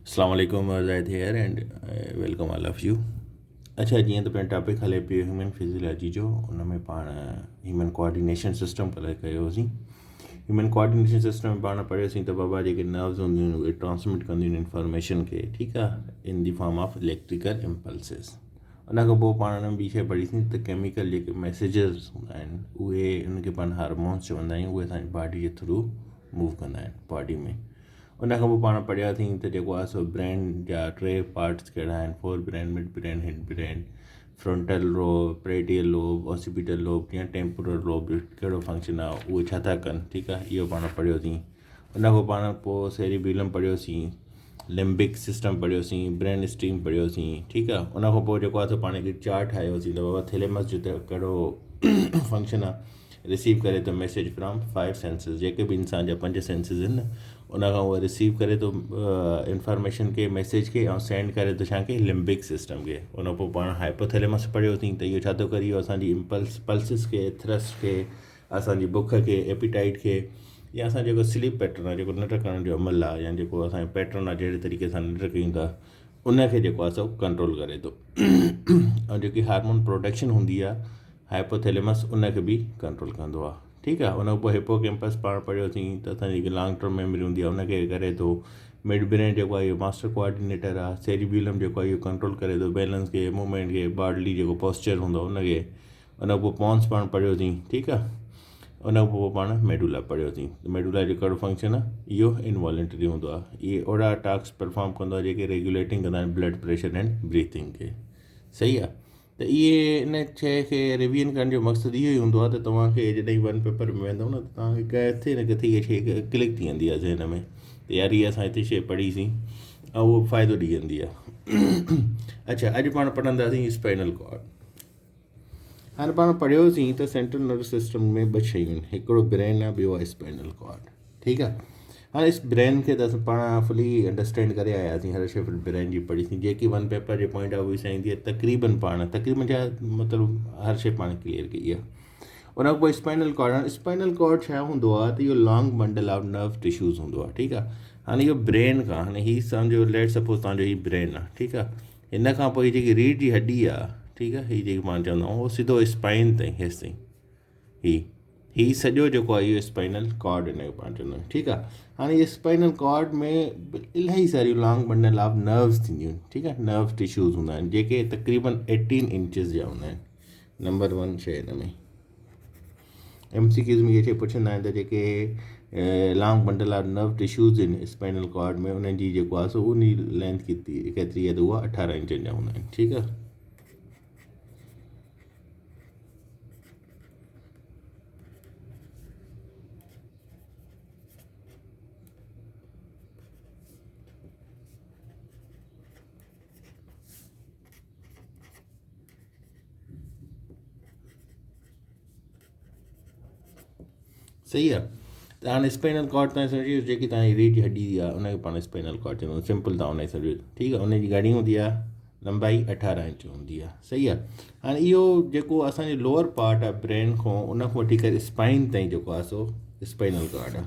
اسلام عليڪم Zahid here and welcome all of you. اڇا جيئن ته پنهنجو ٽاپڪ هلي پيو هيومن فزيولاجي جو، ان ۾ پاڻ هيومن ڪوآرڊينيشن سسٽم ڪلر ڪيوسين. هيومن ڪوآرڊينيشن سسٽم ۾ پاڻ پڙهيوسين ته بابا جيڪي نروز هونديون آهن اهي ٽرانسمٽ ڪنديون آهن انفارميشن کي، ٺيڪ آهي، in the form of electrical impulses. ان کان پوء پاڻ ان ۾ ٻي شيء پڙهيسين ته ڪيميڪل جيڪي ميسيجز هوندا آهن اهي ان کي پاڻ هارمونس چوندا آهيون، اهي اسانجي باڊي جي ٿرو موو ڪندا آهن باڊي ۾. ان کان پوء پاڻ پڙهياسين ته جيڪو آهي سو برين جا ٽي پارٽس ڪهڙا آهن، fore brain, mid brain, hind brain, frontal lobe, parietal lobe, occipital lobe يا ٽيمپورل لوب جو ڪهڙو فنڪشن آهي، اهي ڇا ٿا ڪن، ٺيڪ آهي، اهو پاڻ پڙهيوسين. ان کان پوء پاڻ پوء سيريبيلم پڙهيوسين، لمبڪ سسٽم پڙهيوسين، برين اسٽيم پڙهيوسين، ٺيڪ آهي. ان کان پوء جيڪو آهي سو پاڻ هڪ چارٽ ٺاهيوسين ته بابا ٿيليمس جو ته ڪهڙو فنڪشن آهي، رسيو ڪري ٿو ميسيج فرام فائيو سينسز، جيڪي به انسان جا پنج سينسز آهن نه ان کان اهو رسيو ڪري ٿو انفارميشن کي، ميسيج کي، ۽ سينڊ ڪري ٿو ڇا کي، لمبڪ سسٽم کي. ان کان پوء پاڻ هائپوٿيليمس پڙهيوسين ته اهو ڇا ٿو ڪري، اهو اسانجي امپلس پلسز کي، ٿرسٽ کي، اسانجي بک کي، ايپيٽائيٽ کي، يا اسان جيڪو سليپ پيٽرن آهي، جيڪو ننڊ ڪرڻ جو عمل آهي، يا جيڪو اسانجو پيٽرن آهي جهڙي طريقي سان ننڊ ڪيون ٿا ان کي جيڪو آهي سو ڪنٽرول ڪري ٿو. ۽ جيڪي هارمون پروڊڪشن هوندي آهي هائپوٿيليمس ان کي به ڪنٽرول ڪندو آهي، ٺيڪ آهي. ان کان پوء هپوڪيمپس پاڻ پڙهيوسين ته اسان جي جيڪي لانگ ٽرم ميموري هوندي آهي ان کي ڪري ٿو. مڊ برين جيڪو آهي اهو ماسٽر ڪوآرڊينيٽر آهي. سيريبيولم جيڪو آهي اهو ڪنٽرول ڪري ٿو بيلنس کي، موومينٽ کي، باڊلي جيڪو پوسچر هوندو آهي ان کي. ان کان پوء پونس پاڻ پڙهيوسين، ٺيڪ آهي. ان کان پوء پاڻ ميڊولا پڙهيوسين. ميڊولا جو ڪهڙو فنڪشن آهي، اهو انوالنٽري هوندو آهي، اهي اهڙا ٽاسڪ پرفارم ڪندو آهي جيڪي ريگيوليٽنگ ڪندا آهن بلڊ پريشر اينڊ بريٿنگ کي، صحيح آهي. ته اهي ان شيء کي ريويزن ڪرڻ جو مقصد اهو ئي هوندو آهي ته توهان کي جڏهن ون پيپر ۾ ويندو نه ته توهان کي ڪٿي نه ڪٿي اها شيء ڪلڪ ٿي ويندي آهي ذهن ۾ ته يار هي اسان هتي شيء پڙهيسين ۽ اهو فائدو ڏئي ويندي آهي. اڇا اڄ پاڻ پڙهنداسين اسپائنل ڪارڊ. هاڻي پاڻ پڙهيوسين ته سينٽرل نروس سسٽم ۾ ٻه شيون آهن، هڪڙو برين آهي ٻيو آهي اسپائنل ڪارڊ، ٺيڪ آهي. هاڻي اس برين کي ته اسان پاڻ فلي انڊرسٽينڊ ڪري آياسين، هر شي برين جي پڙهيسين، جيڪي ون پيپر جي پوائنٽ آف ويو سان ايندي آهي تقريبن پاڻ تقريبن ڇا مطلب هر شي پاڻ ڪليئر ڪئي آهي. ان کان پوء اسپائنل ڪارڊ، هاڻي اسپائنل ڪارڊ ڇا هوندو آهي ته اهو long bundle of nerve tissues هوندو آهي، ٺيڪ آهي. هاڻي اهو برين کان هاڻي هي سمجهو ليٽ سپوز تنهنجو هي برين آهي، ٺيڪ آهي. هن کان پوء هي جيڪي ريڙهه جي هڏي آ، ٺيڪ آ، هي جيڪي پاڻ چوندا آهيون اهو سڌو اسپائن تائين هيستائين هي هي سڄو جيڪو آهي اهو اسپائنل ڪارڊ هن کي پاڻ چوندا آهيون، ٺيڪ آ. هاڻي اسپائنل ڪارڊ ۾ الاهي ساريون لانگ بنڊل آف نروز ٿينديون آهن، ٺيڪ آ، نرو ٽشوز هوندا آهن جيڪي تقريبن ايٽين انچز جا هوندا آهن. نمبر ون شيء هن ۾ ايم سي ڪيوز ۾ اهي شيء پڇندا آهن ته جيڪي long bundle of nerve tissues آهن اسپائنل ڪارڊ ۾ انهن جي جيڪو آهي سو ان جي لينٿ ڪيتري آهي ته اها اٺارهن انچن جا هوندا آهن، ٺيڪ آهي. صحيح آ ته هاڻي اسپائنل ڪارڊ تان سمجهي ويو جيڪي تان جي ريڙهه جي هڏي آ ان کي پاڻ اسپائنل ڪارڊ چوندا آهيون سمپل تان ان کي سمجهو ٺيڪ آ ان جي گهڻي هوندي آ لمبائي اٺارهن انچ هوندي آ صحيح آ هاڻي اهو جيڪو اسان جو لوئر پارٽ آ برين کان ان کان وٺي ڪري اسپائن تائين جيڪو آ سو اسپائنل ڪارڊ آ.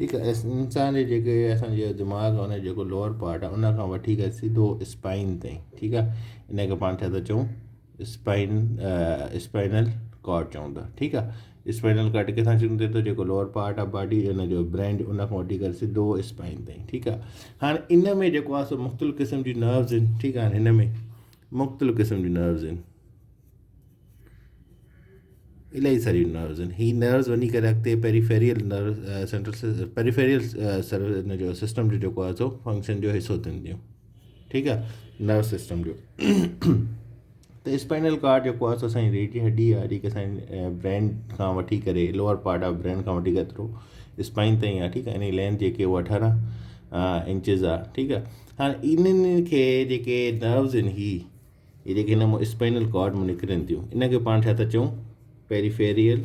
ٺيڪ آهي انسان جي جيڪي اسان جو دماغ آهي ان جو جيڪو لوئر پارٽ آهي ان کان وٺي ڪري سڌو اسپائن تائين ٺيڪ آهي ان کي پاڻ ڇا ٿا چئون اسپائن اسپائنل ڪارڊ چئون ٿا ٺيڪ آهي اسپائنل ڪارڊ ڪٿان شروع ٿئي ٿو جيڪو لوئر پارٽ آهي باڊي ان جو برين ان کان وٺي ڪري سڌو اسپائن تائين ٺيڪ آهي هاڻي ان ۾ جيڪو آهي سو مختلف قسم جون نروز آهن ٺيڪ آهي هن ۾ مختلف قسم جون نروز آهن الاهي ساريون نروز آهن هي نروز وڃي ڪري اڳتي پيريفيريل نرو سينٽرل پيريفيريل ان جو سسٽم جو جيڪو آهي سو فنڪشن جو حصو ٿين ٿيون ٺيڪ آهي نرو سسٽم جو ته اسپائنل ڪارڊ جيڪو آهي سو اسانجي ريڙهه جي هڏي آهي جيڪي اسانجي برين کان وٺي ڪري لوئر پارٽ آف برين کان وٺي ڪري ايترو اسپائن تائين آهي ٺيڪ آهي ان جي لينٿ جيڪي اها اٺارهن انچز آهي ٺيڪ آهي هاڻي انهن کي جيڪي نروز آهن هي هي جيڪي هن مان اسپائنل ڪارڊ مان نڪرن ٿيون ان کي پاڻ ڇا ٿا چئون پيريفيريل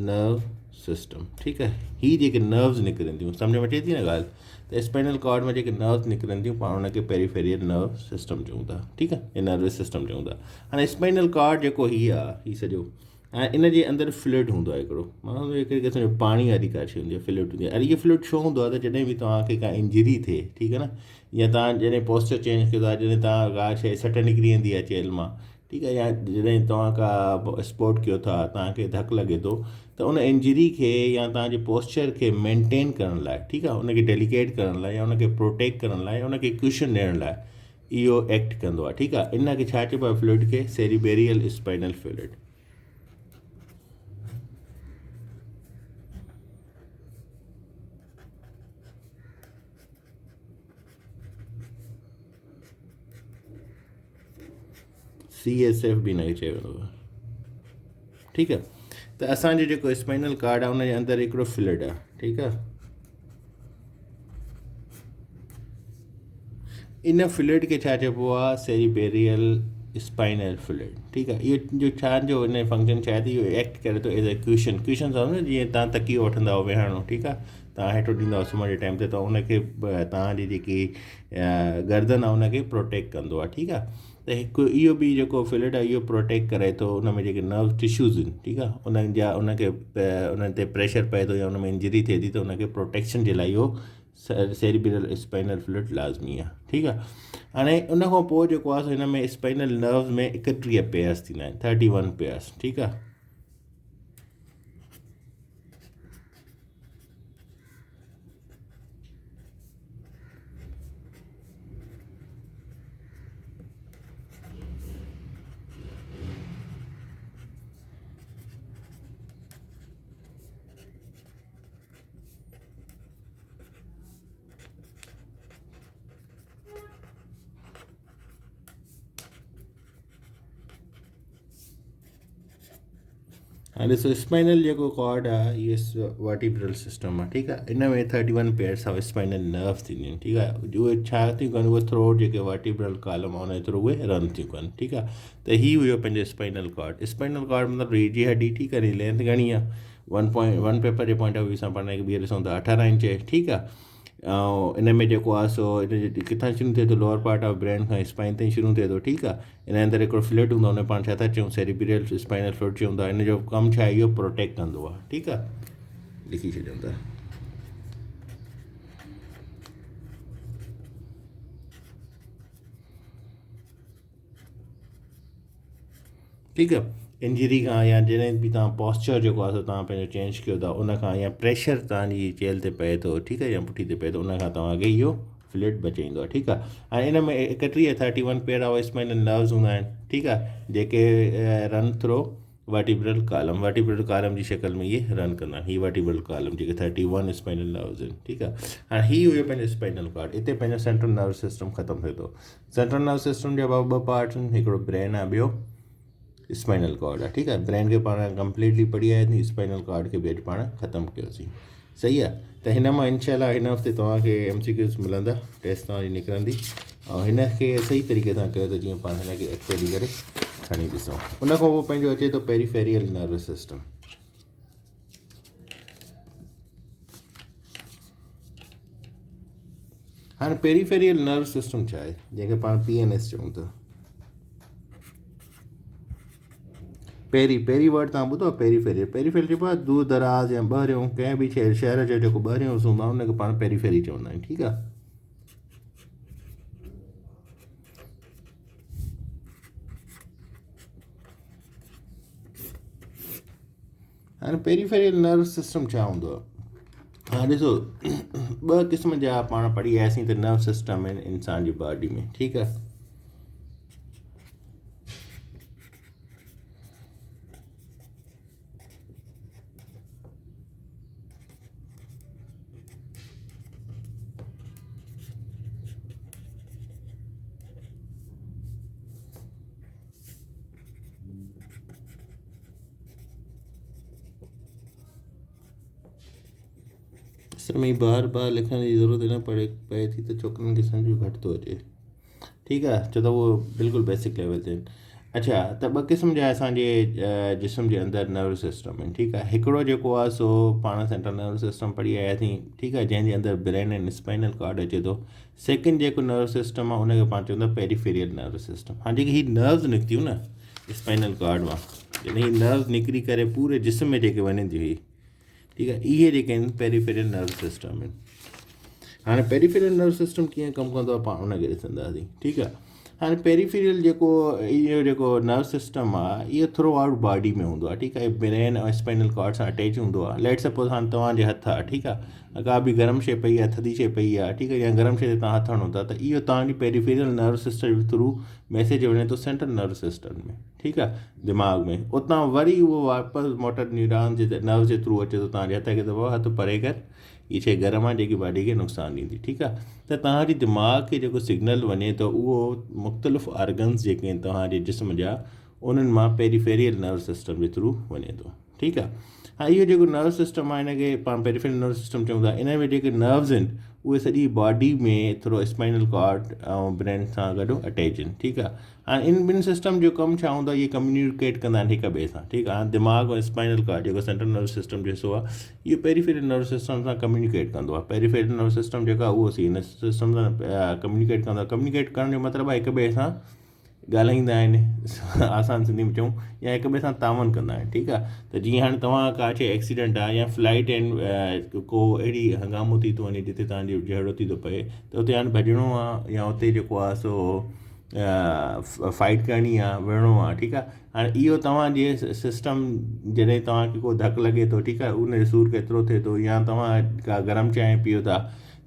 نرو سسٽم ٺيڪ آهي هي جيڪي نروز نڪرن ٿيون سمجھ ۾ اچي ٿي نه ڳالهه ته اسپائنل ڪارڊ ۾ جيڪي نروز نڪرن ٿيون پاڻ ان کي پيريفيريل نرو سسٽم چئون ٿا ٺيڪ آهي نروس سسٽم چئون ٿا هاڻي اسپائنل ڪارڊ جيڪو هي آهي هي سڄو ۽ ان جي اندر فلوئڊ هوندو آهي هڪڙو معنيٰ هڪڙي قسم جو پاڻي واري ڪا شي هوندي آهي فلوئڊ هوندي آهي اري اهو فلوئڊ ڇو هوندو آهي ته جڏهن به توهان کي ڪا انجري ٿئي ٺيڪ آهي نه يا توهان جڏهن پوسچر چينج ڪيو ٿا جڏهن توهان ڪا شي سٽ نڪري ويندي آهي چيلهه مان ٺيڪ آهي يا جڏهن توهان ڪا اسپورٽ ڪيو ٿا توهان کي ڌڪ لڳي ٿو ته ان انجري کي يا توهان جي پوسچر کي مينٽين ڪرڻ لاء ٺيڪ آهي ان کي ڊيليڪيٽ ڪرڻ لاء يا ان کي پروٽيڪٽ ڪرڻ لاء ان کي ڪشن ڏيڻ لاء اهو ايڪٽ ڪندو آهي ٺيڪ آهي ان کي ڇا چئبو آهي فلوئڊ کي cerebral spinal fluid C S F به هن کي چيو ويندو آهي ٺيڪ آهي ته اسانجو جيڪو اسپائنل ڪارڊ آهي ان جي اندر هڪڙو فلڊ آهي ٺيڪ آهي ان فلوئڊ کي ڇا چئبو آهي سيريبيريل اسپائنل فلوئڊ ٺيڪ آهي اهو جو ڇا جو ان فنڪشن ڇا آهي ته اهو ايڪٽ ڪري ٿو ايز اي ڪوشن ڪوشن سمجهو جيئن تان تڪيو وٺندا آهيو ويهڻو ٺيڪ آهي تان هيٺو ڏيندا آهيو سمهڻ جي ٽائيم تي ته ان کي تان جي جيڪي گردن آهي ان کي پروٽيڪٽ ڪندو آهي ٺيڪ آهي ته هڪ اهو به جيڪو فلوئڊ آهي اهو پروٽيڪٽ ڪري ٿو ان ۾ جيڪي نرو ٽشوز آهن ٺيڪ آهي انهن جا ان کي انهن تي پريشر پئي ٿو يا ان ۾ انجري ٿئي ٿي ته ان کي پروٽيڪشن جي لاء اهو سيريبرل اسپائنل فلوئڊ لازمي آهي ٺيڪ آهي هاڻي ان کان پوء جيڪو آهي هن ۾ اسپائنل نروز ۾ 31 پيئرس ٿيندا آهن 31 پيئرس ٺيڪ آهي هاڻي ڏسو اسپائنل جيڪو ڪارڊ آهي اهو ورٽيبرل سسٽم آهي ٺيڪ آهي ان ۾ thirty one pairs of spinal nerves ٿينديون آهن ٺيڪ آهي اهي ڇا ٿيون ڪن اهي ٿرو جيڪي ورٽيبرل ڪالم آهي ان جي ٿرو اهي رن ٿيون ڪن ٺيڪ آهي ته هي هيو پنهنجو اسپائنل ڪارڊ اسپائنل ڪارڊ مطلب ريڙهه جي هڏي ٺيڪ آهي لينٿ گهڻي آهي ون پوائنٽ ون پيپر جي پوائنٽ آف ويو سان پاڻ هڪ ٻيهر ڏسون ته اٺارهن انچ آهي ٺيڪ آهي ۽ ان ۾ جيڪو آهي سو ان جي ڪٿان شروع ٿئي ٿو لوئر پارٽ آف برين کان اسپائن تائين شروع ٿئي ٿو ٺيڪ آهي ان اندر هڪڙو فلوئڊ هوندو آهي ان پاڻ ڇا ٿا چئون سيريبرل اسپائنل فلوئڊ چئون ٿا ان جو ڪم ڇا آهي اهو پروٽيڪٽ ڪندو آهي ٺيڪ آهي لکي ڇڏيون ٿا ٺيڪ آ انجري کان يا جڏهن به توهان پوسچر جيڪو آهي سو توهان پنهنجو چينج ڪيو ٿا ان کان يا پريشر توهان جي چيلهه تي پئي ٿو ٺيڪ آ يا پٺي تي پئي ٿو ان کان توهان کي اهو فلوئڊ بچائيندو آهي ٺيڪ آ ۽ ان ۾ ايڪٽيهه thirty one pair of spinal nerves هوندا آهن ٺيڪ آ جيڪي run through vertebral column vertebral column جي شڪل ۾ اهي رن ڪندا آهن هي ورٽيبرل ڪالم جيڪي ٿرٽي ون اسپائنل نروز آهن ٺيڪ آ هاڻي هي هيو پنهنجو اسپائنل ڪارڊ اتي پنهنجو سينٽرل نروس سسٽم ختم ٿئي ٿو سينٽرل نروس سسٽم جا ٻه پارٽس آهن هڪڙو برين آهي ٻيو اسپائنل ڪارڊ آهي ٺيڪ آهي برين کي پاڻ ڪمپليٽلي پڙهي آياسين اسپائنل ڪارڊ کي به اڄ پاڻ ختم ڪيوسين صحيح آهي ته هن مان انشاء الله هن هفتي توهان کي ايم سي ڪيوز ملندا ٽيسٽ توهان جي نڪرندي ۽ هن کي صحيح طريقي سان ڪيو ته جيئن پاڻ هن کي اڳتي هلي ڪري کڻي ڏسون ان کان پوء پنهنجو اچي ٿو پيريفيريل نروس سسٽم هاڻي پيريفيريل نرو سسٽم ڇا آهي جنهن کي پاڻ پي اين ايس چئون ٿا پيري پيري ورڊ تان ٻڌو پيريفيريل پيريفيريل چئبو آهي دور دراز يا ٻاهريون ڪنهن به شهر شهر جو جيڪو ٻاهريون حصو هوندو آهي ان کي پاڻ پيريفيري چوندا آهيون ٺيڪ آهي هاڻي پيريفيرل نرو سسٽم ڇا هوندو آهي هاڻي ڏسو ٻه قسم جا پاڻ پڙهي آياسين ته نرو سسٽم آهن انسان جي باڊي ۾ ٺيڪ آهي اصل ۾ بار بار لکڻ جي ضرورت نه پڙي پئي ٿي ته ڇوڪرن کي سمجھ گهٽ ٿو اچي ٺيڪ آهي ڇو ته اهو بلڪل بيسڪ ليول تي آهن. اڇا ته ٻه قسم جا اسان جي جسم جي اندر نروس سسٽم آهن ٺيڪ آهي هڪڙو جيڪو آهي سو پاڻ سينٽرل نروس سسٽم پڙهي آياسين ٺيڪ آهي جنهن جي اندر برين ۽ اسپائنل ڪارڊ اچي ٿو سيڪنڊ جيڪو نروس سسٽم آهي ان کي پاڻ چوندا پيريفيريل نروس سسٽم هاڻي جيڪي هي نروز نڪتيون نه اسپائنل ڪارڊ مان جڏهن هي نروز نڪري ڪري پوري جسم ۾ جيڪي وڃن ٿيون هي ٺيڪ آهي اهي جيڪي آهن پيريفيرل نرو سسٽم آهن هاڻي پيريفيرل نرو سسٽم ڪيئن ڪم ڪندو آهي پاڻ ان کي ڏسنداسين ٺيڪ آهي هاڻي پيريفيرل جيڪو اهو جيڪو نرو سسٽم آهي اهو ٿرو آئوٽ باڊي ۾ هوندو آهي ٺيڪ آهي برين ۽ اسپائنل ڪارڊ سان اٽيچ هوندو آهي ليٽ سپوز هاڻي توهان جي هٿ آهي ٺيڪ آهي ڪا به گرم شي پئي آهي ٿڌي شي پئي آهي ٺيڪ آهي يا گرم شي تي توهان هٿ هڻو ٿا ته اهو توهان جي پيريفيرل نرو سسٽم جي ٿرو ميسيج وڃي ٿو سينٽرل نرو سسٽم ۾ ٺيڪ آ دماغ ۾ اتان وري اهو واپس موٽر نيوران جي نرو جي ٿرو اچي ٿو توهان جي هٿ کي ته بابا هٿ پري ڪر هي شي گرم آ جيڪي باڊي کي نقصان ڏيندي ٺيڪ آ ته توهان جي دماغ کي جيڪو سگنل وڃي ٿو اهو مختلف آرگنز جيڪي آهن توهان جي جسم جا انهن مان پيريفيريل نرو سسٽم جي ٿرو وڃي ٿو ٺيڪ آ ها اهو جيڪو نرو سسٽم آهي ان کي پاڻ پيريفرل نرو سسٽم چئون ٿا ان ۾ جيڪي نروز آهن اهي سڄي باڊي ۾ ٿورو اسپائنل ڪارڊ ۽ برين سان گڏ اٽيچ آهن ٺيڪ آ هاڻي ان ٻن سسٽم جو ڪم ڇا هوندو آهي اهي ڪميونيڪيٽ ڪندا آهن هڪ ٻئي سان ٺيڪ آ دماغ ۽ اسپائنل ڪارڊ جيڪو سينٽرل نرو سسٽم جو حصو آهي اهو پيريفرل نرو سسٽم سان ڪميونيڪيٽ ڪندو آهي پيريفرل نرو سسٽم جيڪو آهي اهو سي اين ايس سسٽم سان ڪميونيڪيٽ ڪندو آهي ڪميونيڪيٽ ڪرڻ جو مطلب آهي هڪ ٻئي سان ڳالهائيندا آهن آسان سنڌي ۾ چئون يا هڪ ٻئي سان تعاون ڪندا آهن ٺيڪ آهي ته جيئن هاڻي توهان ڪاٿي ايڪسيڊنٽ آهي يا فلائيٽ آهن ڪو اهڙي هنگامو ٿي ٿو وڃي جتي توهان جو جهيڙو ٿي ٿو پئي ته اتي هاڻي ڀڄڻو آهي يا اتي جيڪو آهي سو فائيٽ ڪرڻي آهي وڙهڻو آهي ٺيڪ آهي هاڻي اهو توهان جي سسٽم جڏهن توهان کي ڪو ڌڪ لڳي ٿو ٺيڪ آهي ان جو سور ڪيترو ٿئي ٿو يا توهان ڪا گرم چانهه پيئو ٿا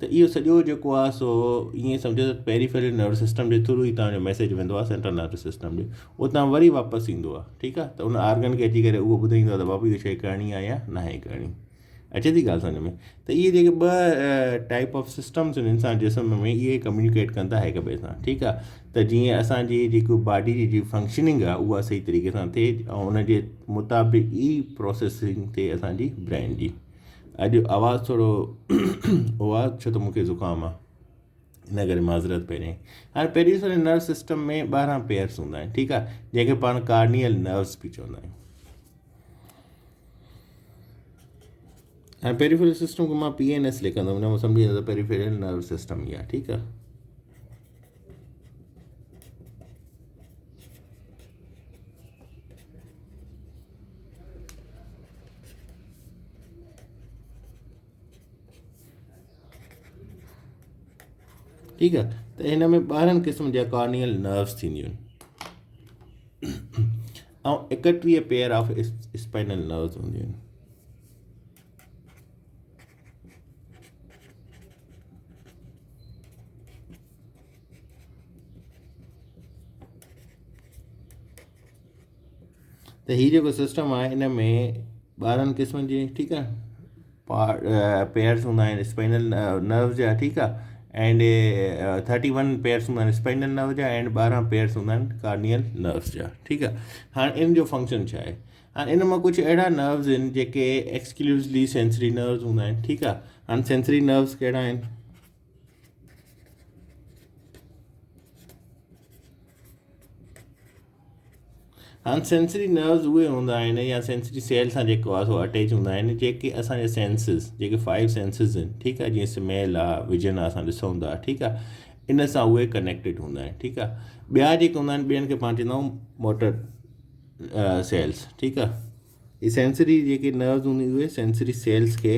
ته اهو سڄو جيڪو آهي سو ائين سمجهو ته پيريفرل نروس سسٽم جي ٿرو ئي توهان جو ميسيج ويندو آهي سينٽرل نروس سسٽم ڏي اتان وري واپس ايندو آهي ٺيڪ آهي ته ان آرگن کي اچي ڪري اهو ٻڌائيندو آهي ته بابو اها شيء ڪرڻي آهي يا ناهي ڪرڻي اچي ٿي ڳالهه سمجهه ۾ ته اهي جيڪي ٻه ٽائپ آف سسٽمس آهن انسان جسم ۾ اهي ڪميونيڪيٽ ڪن ٿا هڪ ٻئي سان ٺيڪ آهي ته جيئن اسان جي جيڪو باڊي جي جي فنڪشننگ آهي اها صحيح طريقي سان ٿئي ۽ ان جي مطابق ئي پروسيسنگ ٿئي اسان جي برين جي اڄ آواز ٿورو اهو آهي ڇو ته مون کي زڪام آهي ان ڪري معذرت پهرين هاڻي پيريفرل نرو سسٽم ۾ 12 پيئرس هوندا آهن ٺيڪ آهي جنهن کي پاڻ ڪارنيل نروس به چوندا آهيون هاڻي پيريفرل سسٽم کي مان پي اين ايس لکندم ان مان سمجهي ويندو ته پيريفرل نرو سسٽم ئي آهي ٺيڪ آهي ٺيڪ آ ته هن ۾ 12 قسم جا ڪارنيل نروس ٿينديون آهن ۽ 31 پيئر آف اسپائنل نروس هونديون آهن ته هي جيڪو سسٽم آهي ان ۾ 12 قسمن جي ٺيڪ آهي پيئرس هوندا آهن اسپائنل نروس جا ٺيڪ آهي اينڊ 31 پيئرس هوندا آهن اسپائنل نرو جا اينڊ 12 پيئرس هوندا آهن ڪارنيل نروس جا ٺيڪ آهي هاڻي ان جو فنڪشن ڇا آهي هاڻي ان مان ڪجهه اهڙا نروس آهن جيڪي ايڪسڪلوزلي سينسري نروس هوندا آهن ٺيڪ آهي هاڻي سينسري نروس ڪهڙا آهن هاڻ سينسري نروز اهي هوندا آهن يا سينسري سيل سان جيڪو آهي سو اٽيچ هوندا آهن جيڪي اسان جا سينسز جيڪي فائيو سينسز آهن ٺيڪ آهي جيئن سميل آهي وجن آهي اسان ڏسون ٿا ٺيڪ آهي ان سان اهي ڪنيڪٽيڊ هوندا آهن ٺيڪ آهي ٻيا جيڪي هوندا آهن ٻين کي پاڻ چوندا آهيون موٽر سيلس ٺيڪ آهي هي سينسري جيڪي نروز هونديون اهي سينسري سيلس کي